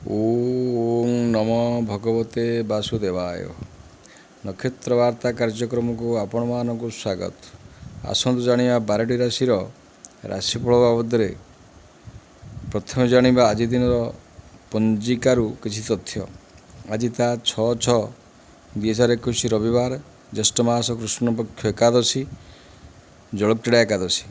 ଓଁ ନମୋ ଭଗବତେ ବାସୁଦେବାୟ। ନକ୍ଷତ୍ର ବାର୍ତ୍ତା କାର୍ଯ୍ୟକ୍ରମକୁ ଆପଣମାନଙ୍କୁ ସ୍ୱାଗତ। ଆସନ୍ତୁ ଜାଣିବା 12ଟି ରାଶିର ରାଶିଫଳ ବାବଦରେ। ପ୍ରଥମେ ଜାଣିବା ଆଜି ଦିନର ପଞ୍ଜିକାରୁ କିଛି ତଥ୍ୟ। ଆଜି ତା 6/6/2021, ରବିବାର, ଜ୍ୟେଷ୍ଠ ମାସ କୃଷ୍ଣପକ୍ଷ ଏକାଦଶୀ, ଜଳକ୍ରୀଡ଼ା ଏକାଦଶୀ।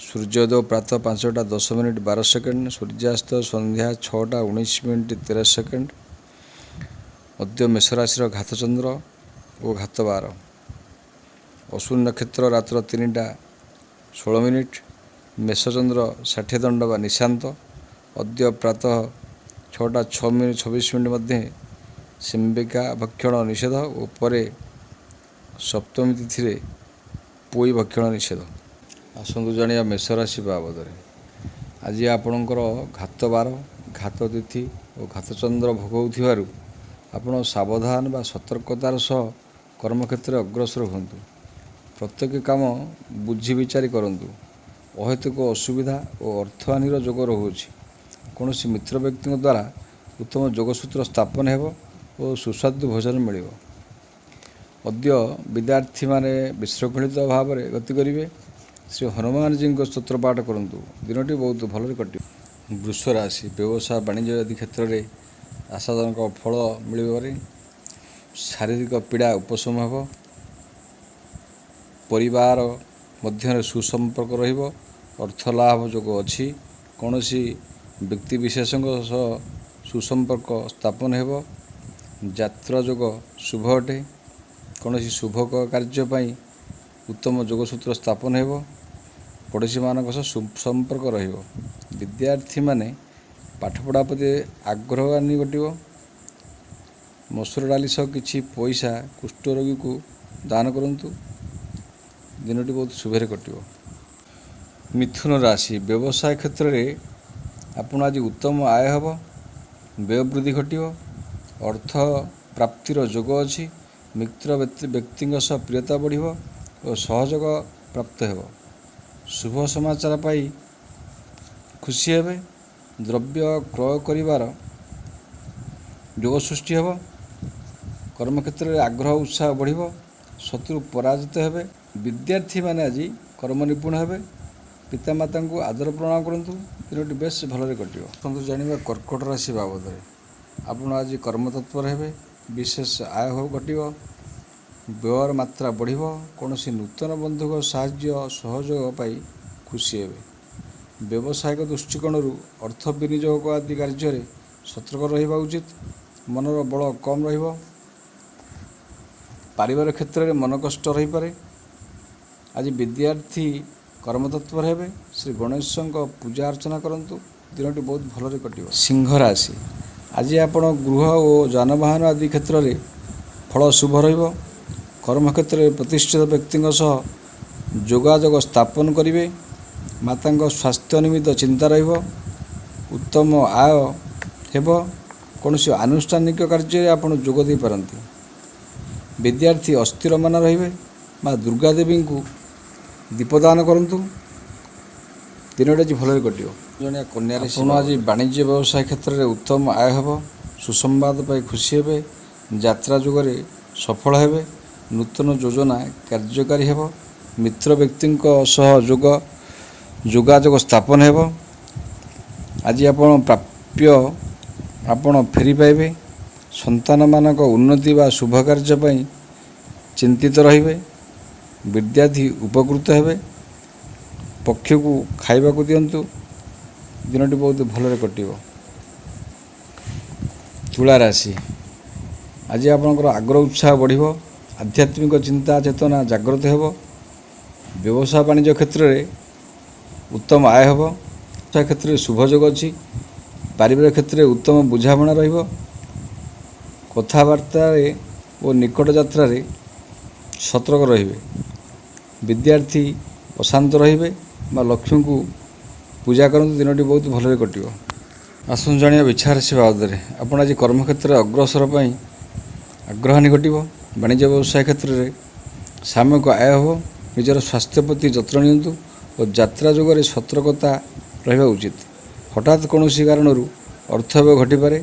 ସୂର୍ଯ୍ୟୋଦୟ ପ୍ରାତଃ 5ଟା 10 ମିନିଟ୍ 12 ସେକେଣ୍ଡ, ସୂର୍ଯ୍ୟାସ୍ତ ସନ୍ଧ୍ୟା 6ଟା 19 ମିନିଟ୍ 13 ସେକେଣ୍ଡ। ଅଦ୍ୟ ମେଷରାଶିର ଘାତଚନ୍ଦ୍ର ଓ ଘାତବାର। ଅଶ୍ୱିନୀ ନକ୍ଷତ୍ର ରାତ୍ର 3ଟା 16 ମିନିଟ୍। ମେଷଚନ୍ଦ୍ର 60 ଦଣ୍ଡ ବା ନିଶାନ୍ତ। ଅଦ୍ୟ ପ୍ରାତଃ 6ଟା 6 ମିନିଟ୍ 26 ମିନିଟ୍ ମଧ୍ୟେ ଶିମ୍ବିକା ଭକ୍ଷଣ ନିଷେଧ ଓ ପରେ ସପ୍ତମୀ ତିଥିରେ ପୋଇ ଭକ୍ଷଣ ନିଷେଧ। ଆସନ୍ତୁ ଜାଣିବା ମେଷ ରାଶି ବାବଦରେ। ଆଜି ଆପଣଙ୍କର ଘାତବାର, ଘାତ ତିଥି ଓ ଘାତଚନ୍ଦ୍ର ଭୋଗ ହେଉଥିବାରୁ ଆପଣ ସାବଧାନ ବା ସତର୍କତାର ସହ କର୍ମକ୍ଷେତ୍ରରେ ଅଗ୍ରସର ହୁଅନ୍ତୁ। ପ୍ରତ୍ୟେକ କାମ ବୁଝି ବିଚାରି କରନ୍ତୁ। ଅହେତୁକ ଅସୁବିଧା ଓ ଅର୍ଥହାନିର ଯୋଗ ରହୁଅଛି। କୌଣସି ମିତ୍ର ବ୍ୟକ୍ତିଙ୍କ ଦ୍ୱାରା ଉତ୍ତମ ଯୋଗସୂତ୍ର ସ୍ଥାପନ ହେବ ଓ ସୁସ୍ୱାଦୁ ଭୋଜନ ମିଳିବ। ଅଦ୍ୟ ବିଦ୍ୟାର୍ଥୀମାନେ ବିଶୃଙ୍ଖଳିତ ଭାବରେ ଗତି କରିବେ। ଶ୍ରୀ ହନୁମାନଜୀଙ୍କ ସ୍ତୋତ୍ର ପାଠ କରନ୍ତୁ। ଦିନଟି ବହୁତ ଭଲରେ କଟିବ। ବୃଷ ରାଶି, ବ୍ୟବସାୟ ବାଣିଜ୍ୟ ଆଦି କ୍ଷେତ୍ରରେ ଆଶାଜନକ ଫଳ ମିଳିପାରେ। ଶାରୀରିକ ପୀଡ଼ା ଉପଶମ ହେବ। ପରିବାର ମଧ୍ୟରେ ସୁସମ୍ପର୍କ ରହିବ। ଅର୍ଥ ଲାଭ ଯୋଗ ଅଛି। କୌଣସି ବ୍ୟକ୍ତିବିଶେଷଙ୍କ ସହ ସୁସମ୍ପର୍କ ସ୍ଥାପନ ହେବ। ଯାତ୍ରା ଯୋଗ ଶୁଭ ଅଟେ। କୌଣସି ଶୁଭ କାର୍ଯ୍ୟ ପାଇଁ ଉତ୍ତମ ଯୋଗସୂତ୍ର ସ୍ଥାପନ ହେବ। ପଡ଼ୋଶୀମାନଙ୍କ ସହ ସୁସମ୍ପର୍କ ରହିବ। ବିଦ୍ୟାର୍ଥୀମାନେ ପାଠପଢ଼ା ପ୍ରତି ଆଗ୍ରହ ହାନି ଘଟିବ। ମସୁର ଡାଲି ସହ କିଛି ପଇସା କୁଷ୍ଠ ରୋଗୀକୁ ଦାନ କରନ୍ତୁ। ଦିନଟି ବହୁତ ଶୁଭରେ କଟିବ। ମିଥୁନ ରାଶି, ବ୍ୟବସାୟ କ୍ଷେତ୍ରରେ ଆପଣ ଆଜି ଉତ୍ତମ ଆୟ ହେବ। ବ୍ୟୟ ବୃଦ୍ଧି ଘଟିବ। ଅର୍ଥ ପ୍ରାପ୍ତିର ଯୋଗ ଅଛି। ମିତ୍ର ବ୍ୟକ୍ତିଙ୍କ ସହ ପ୍ରିୟତା ବଢ଼ିବ ଓ ସହଯୋଗ ପ୍ରାପ୍ତ ହେବ। ଶୁଭ ସମାଚାର ପାଇ ଖୁସି ହେବେ। ଦ୍ରବ୍ୟ କ୍ରୟ କରିବାର ଯୋଗ ସୃଷ୍ଟି ହେବ। କର୍ମକ୍ଷେତ୍ରରେ ଆଗ୍ରହ ଉତ୍ସାହ ବଢ଼ିବ। ଶତ୍ରୁ ପରାଜିତ ହେବେ। ବିଦ୍ୟାର୍ଥୀମାନେ ଆଜି କର୍ମ ନିପୁଣ ହେବେ। ପିତାମାତାଙ୍କୁ ଆଦର ପ୍ରଣାମ କରନ୍ତୁ। ଦିନଟି ବେଶ ଭଲରେ କଟିବ। ଆସନ୍ତୁ ଜାଣିବା କର୍କଟ ରାଶି ବାବଦରେ। ଆପଣ ଆଜି କର୍ମତତ୍ପର ହେବେ। ବିଶେଷ ଆୟ ଘଟିବ। ବ୍ୟୟର ମାତ୍ରା ବଢ଼ିବ। କୌଣସି ନୂତନ ବନ୍ଧୁଙ୍କ ସାହାଯ୍ୟ ସହଯୋଗ ପାଇ ଖୁସି ହେବେ। ବ୍ୟବସାୟିକ ଦୃଷ୍ଟିକୋଣରୁ ଅର୍ଥ ବିନିଯୋଗ ଆଦି କାର୍ଯ୍ୟରେ ସତର୍କ ରହିବା ଉଚିତ। ମନର ବଳ କମ୍ ରହିବ। ପାରିବାର କ୍ଷେତ୍ରରେ ମନ କଷ୍ଟ ରହିପାରେ। ଆଜି ବିଦ୍ୟାର୍ଥୀ କର୍ମତତ୍ପର ହେବେ। ଶ୍ରୀ ଗଣେଶଙ୍କ ପୂଜା ଅର୍ଚ୍ଚନା କରନ୍ତୁ। ଦିନଟି ବହୁତ ଭଲରେ କଟିବ। ସିଂହ ରାଶି, ଆଜି ଆପଣ ଗୃହ ଓ ଯାନବାହନ ଆଦି କ୍ଷେତ୍ରରେ ଫଳ ଶୁଭ ରହିବ। କର୍ମକ୍ଷେତ୍ରରେ ପ୍ରତିଷ୍ଠିତ ବ୍ୟକ୍ତିଙ୍କ ସହ ଯୋଗାଯୋଗ ସ୍ଥାପନ କରିବେ। ମାତାଙ୍କ ସ୍ୱାସ୍ଥ୍ୟ ନିମିତ୍ତ ଚିନ୍ତା ରହିବ। ଉତ୍ତମ ଆୟ ହେବ। କୌଣସି ଆନୁଷ୍ଠାନିକ କାର୍ଯ୍ୟରେ ଆପଣ ଯୋଗ ଦେଇପାରନ୍ତି। ବିଦ୍ୟାର୍ଥୀ ଅସ୍ଥିର ମନ ରହିବେ। ମା ଦୁର୍ଗା ଦେବୀଙ୍କୁ ଦୀପଦାନ କରନ୍ତୁ। ଦିନଟି ଆଜି ଭଲରେ କଟିବ। ଜଣେ କନ୍ୟା ରାଶି, ଆପଣ ଆଜି ବାଣିଜ୍ୟ ବ୍ୟବସାୟ କ୍ଷେତ୍ରରେ ଉତ୍ତମ ଆୟ ହେବ। ସୁସମ୍ବାଦ ପାଇ ଖୁସି ହେବେ। ଯାତ୍ରା ଯୋଗରେ ସଫଳ ହେବେ। ନୂତନ ଯୋଜନା କାର୍ଯ୍ୟକାରୀ ହେବ। ମିତ୍ର ବ୍ୟକ୍ତିଙ୍କ ସହ ଯୋଗାଯୋଗ ସ୍ଥାପନ ହେବ। ଆଜି ଆପଣ ପ୍ରାପ୍ୟ ଆପଣ ଫେରି ପାଇବେ। ସନ୍ତାନମାନଙ୍କ ଉନ୍ନତି ବା ଶୁଭ କାର୍ଯ୍ୟ ପାଇଁ ଚିନ୍ତିତ ରହିବେ। ବିଦ୍ୟାର୍ଥୀ ଉପକୃତ ହେବେ। ପକ୍ଷୀକୁ ଖାଇବାକୁ ଦିଅନ୍ତୁ। ଦିନଟି ବହୁତ ଭଲରେ କଟିବ। ତୁଳା ରାଶି, ଆଜି ଆପଣଙ୍କର ଆଗ୍ରହ ଉତ୍ସାହ ବଢ଼ିବ। ଆଧ୍ୟାତ୍ମିକ ଚିନ୍ତା ଚେତନା ଜାଗ୍ରତ ହେବ। ବ୍ୟବସାୟ ବାଣିଜ୍ୟ କ୍ଷେତ୍ରରେ ଉତ୍ତମ ଆୟ ହେବ। ବ୍ୟବସାୟ କ୍ଷେତ୍ରରେ ଶୁଭ ଯୋଗ ଅଛି। ପାରିବାରିକ କ୍ଷେତ୍ରରେ ଉତ୍ତମ ବୁଝାମଣା ରହିବ। କଥାବାର୍ତ୍ତାରେ ଓ ନିକଟ ଯାତ୍ରାରେ ସତର୍କ ରହିବେ। ବିଦ୍ୟାର୍ଥୀ ଅଶାନ୍ତ ରହିବେ। ମା ଲକ୍ଷ୍ମୀଙ୍କୁ ପୂଜା କରନ୍ତୁ। ଦିନଟି ବହୁତ ଭଲରେ କଟିବ। ଆସନ୍ତୁ ଜାଣିବା ବିଛା ରାଶି ବାବଦରେ। ଆପଣ ଆଜି କର୍ମକ୍ଷେତ୍ରରେ ଅଗ୍ରସର ପାଇଁ ଆଗ୍ରହାନି ଘଟିବ। ବାଣିଜ୍ୟ ବ୍ୟବସାୟ କ୍ଷେତ୍ରରେ ସାମୟିକ ଆୟ ହେବ। ନିଜର ସ୍ୱାସ୍ଥ୍ୟ ପ୍ରତି ଯତ୍ନ ନିଅନ୍ତୁ ଓ ଯାତ୍ରା ଯୋଗରେ ସତର୍କତା ରହିବା ଉଚିତ। ହଠାତ୍ କୌଣସି କାରଣରୁ ଅର୍ଥ ବ୍ୟୟ ଘଟିପାରେ।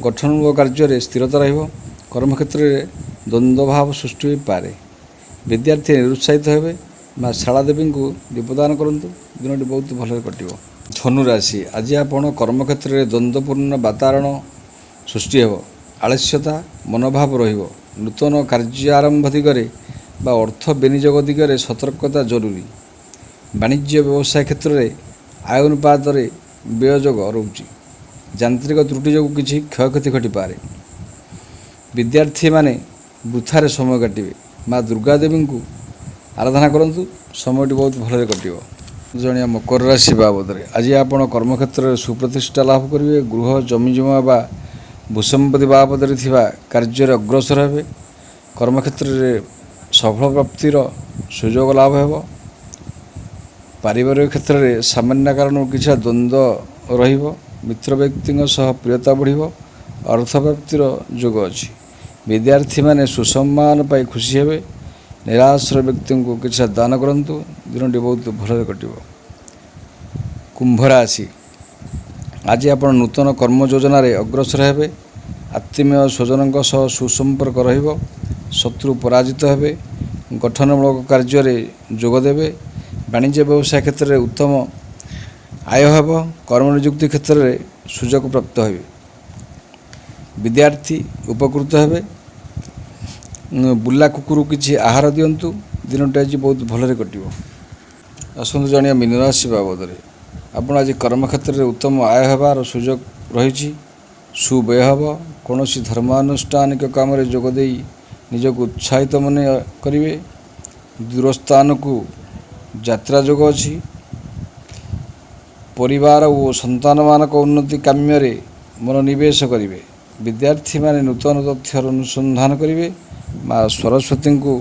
ଗଠନମୂଳକ କାର୍ଯ୍ୟରେ ସ୍ଥିରତା ରହିବ। କର୍ମକ୍ଷେତ୍ରରେ ଦ୍ୱନ୍ଦ୍ୱଭାବ ସୃଷ୍ଟି ହୋଇପାରେ। ବିଦ୍ୟାର୍ଥୀ ନିରୁତ୍ସାହିତ ହେବେ। ମା ଶାରଳା ଦେବୀଙ୍କୁ ଦୀପଦାନ କରନ୍ତୁ, ଦିନଟି ବହୁତ ଭଲରେ କଟିବ। ଧନୁରାଶି, ଆଜି ଆପଣ କର୍ମକ୍ଷେତ୍ରରେ ଦ୍ୱନ୍ଦ୍ୱପୂର୍ଣ୍ଣ ବାତାବରଣ ସୃଷ୍ଟି ହେବ। ଆଳସ୍ୟତା ମନୋଭାବ ରହିବ। ନୂତନ କାର୍ଯ୍ୟ ଆରମ୍ଭ ଦିଗରେ ବା ଅର୍ଥ ବିନିଯୋଗ ଦିଗରେ ସତର୍କତା ଜରୁରୀ। ବାଣିଜ୍ୟ ବ୍ୟବସାୟ କ୍ଷେତ୍ରରେ ଆୟ ଅନୁପାତରେ ବ୍ୟୟ ଯୋଗ ରହୁଛି। ଯାନ୍ତ୍ରିକ ତ୍ରୁଟି ଯୋଗୁଁ କିଛି କ୍ଷୟକ୍ଷତି ଘଟିପାରେ। ବିଦ୍ୟାର୍ଥୀମାନେ ବୃଥାରେ ସମୟ କାଟିବେ। ମା ଦୁର୍ଗା ଦେବୀଙ୍କୁ ଆରାଧନା କରନ୍ତୁ, ସମୟଟି ବହୁତ ଭଲରେ କଟିବ। ଜଣିଆ ମକର ରାଶି ବାବଦରେ, ଆଜି ଆପଣ କର୍ମକ୍ଷେତ୍ରରେ ସୁପ୍ରତିଷ୍ଠା ଲାଭ କରିବେ। ଗୃହ, ଜମିଜମା ବା ଭୂସମ୍ପତ୍ତି ବାବଦରେ ଥିବା କାର୍ଯ୍ୟରେ ଅଗ୍ରସର ହେବେ। କର୍ମକ୍ଷେତ୍ରରେ ସଫଳ ପ୍ରାପ୍ତିର ସୁଯୋଗ ଲାଭ ହେବ। ପାରିବାରିକ କ୍ଷେତ୍ରରେ ସାମାନ୍ୟ କାରଣରୁ କିଛି ଦ୍ୱନ୍ଦ୍ୱ ରହିବ। ମିତ୍ର ବ୍ୟକ୍ତିଙ୍କ ସହ ପ୍ରିୟତା ବଢ଼ିବ। ଅର୍ଥପ୍ରାପ୍ତିର ଯୋଗ ଅଛି। ବିଦ୍ୟାର୍ଥୀମାନେ ସୁସମ୍ମାନ ପାଇ ଖୁସି ହେବେ। ନିରାଶ୍ରୟ ବ୍ୟକ୍ତିଙ୍କୁ କିଛି ଦାନ କରନ୍ତୁ, ଦିନଟି ବହୁତ ଭଲରେ କଟିବ। କୁମ୍ଭ ରାଶି, ଆଜି ଆପଣ ନୂତନ କର୍ମ ଯୋଜନାରେ ଅଗ୍ରସର ହେବେ। ଆତ୍ମୀୟ ସ୍ୱଜନଙ୍କ ସହ ସୁସମ୍ପର୍କ ରହିବ। ଶତ୍ରୁ ପରାଜିତ ହେବେ। ଗଠନମୂଳକ କାର୍ଯ୍ୟରେ ଯୋଗ ଦେବେ। ବାଣିଜ୍ୟ ବ୍ୟବସାୟ କ୍ଷେତ୍ରରେ ଉତ୍ତମ ଆୟ ହେବ। କର୍ମନିଯୁକ୍ତି କ୍ଷେତ୍ରରେ ସୁଯୋଗ ପ୍ରାପ୍ତ ହେବେ। ବିଦ୍ୟାର୍ଥୀ ଉପକୃତ ହେବେ। ବୁଲା କୁକୁରକୁ କିଛି ଆହାର ଦିଅନ୍ତୁ, ଦିନଟି ଆଜି ବହୁତ ଭଲରେ କଟିବ। ଆସନ୍ତୁ ଜାଣିବା ମୀନରାଶି ବାବଦରେ। ଆପଣ ଆଜି କର୍ମକ୍ଷେତ୍ରରେ ଉତ୍ତମ ଆୟ ହେବାର ସୁଯୋଗ ରହିଛି। ସୁବ୍ୟୟ ହେବ। କୌଣସି ଧର୍ମାନୁଷ୍ଠାନିକ କାମରେ ଯୋଗ ଦେଇ ନିଜକୁ ଉତ୍ସାହିତ ମନେ କରିବେ। ଦୂରସ୍ଥାନକୁ ଯାତ୍ରା ଯୋଗ ଅଛି। ପରିବାର ଓ ସନ୍ତାନମାନଙ୍କ ଉନ୍ନତି କାମ୍ୟରେ ମନୋନିବେଶ କରିବେ। ବିଦ୍ୟାର୍ଥୀମାନେ ନୂତନ ତଥ୍ୟର ଅନୁସନ୍ଧାନ କରିବେ। ମା ସରସ୍ୱତୀଙ୍କୁ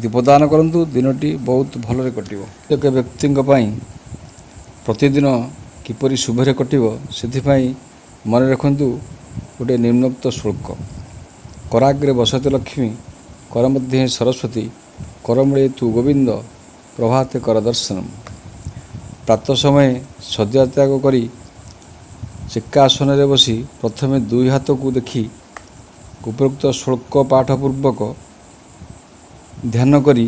ଦୀପଦାନ କରନ୍ତୁ, ଦିନଟି ବହୁତ ଭଲରେ କଟିବ। ପ୍ରତ୍ୟେକ ବ୍ୟକ୍ତିଙ୍କ ପାଇଁ ପ୍ରତିଦିନ କିପରି ଶୁଭରେ କଟିବ, ସେଥିପାଇଁ ମନେ ରଖନ୍ତୁ ଗୋଟିଏ ନିମ୍ନୋକ୍ତ ଶ୍ଳୋକ। କରାଗ୍ରେ ବସତି ଲକ୍ଷ୍ମୀ, କର ମଧ୍ୟେ ସରସ୍ୱତୀ, କରମୂଳେ ତୁ ଗୋବିନ୍ଦ, ପ୍ରଭାତେ କର ଦର୍ଶନମ। ପ୍ରାତଃ ସମୟେ ଶଯ୍ୟା ତ୍ୟାଗ କରି ଚେକାସନରେ ବସି ପ୍ରଥମେ ଦୁଇ ହାତକୁ ଦେଖି ଉପରୋକ୍ତ ଶ୍ଳୋକ ପାଠ ପୂର୍ବକ ଧ୍ୟାନ କରି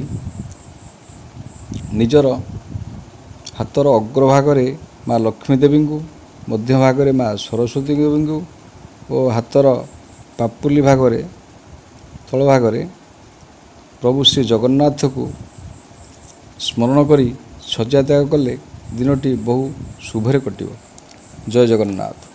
ନିଜର ହାତର ଅଗ୍ରଭାଗରେ ମା ଲକ୍ଷ୍ମୀ ଦେବୀଙ୍କୁ, ମଧ୍ୟଭାଗରେ ମା ସରସ୍ୱତୀ ଦେବୀଙ୍କୁ ଓ ହାତର ପାପୁଲି ଭାଗରେ ତଳ ଭାଗରେ ପ୍ରଭୁ ଶ୍ରୀ ଜଗନ୍ନାଥକୁ ସ୍ମରଣ କରି ଶଯ୍ୟା ତ୍ୟାଗ କଲେ ଦିନଟି ବହୁ ଶୁଭରେ କଟିବ। ଜୟ ଜଗନ୍ନାଥ।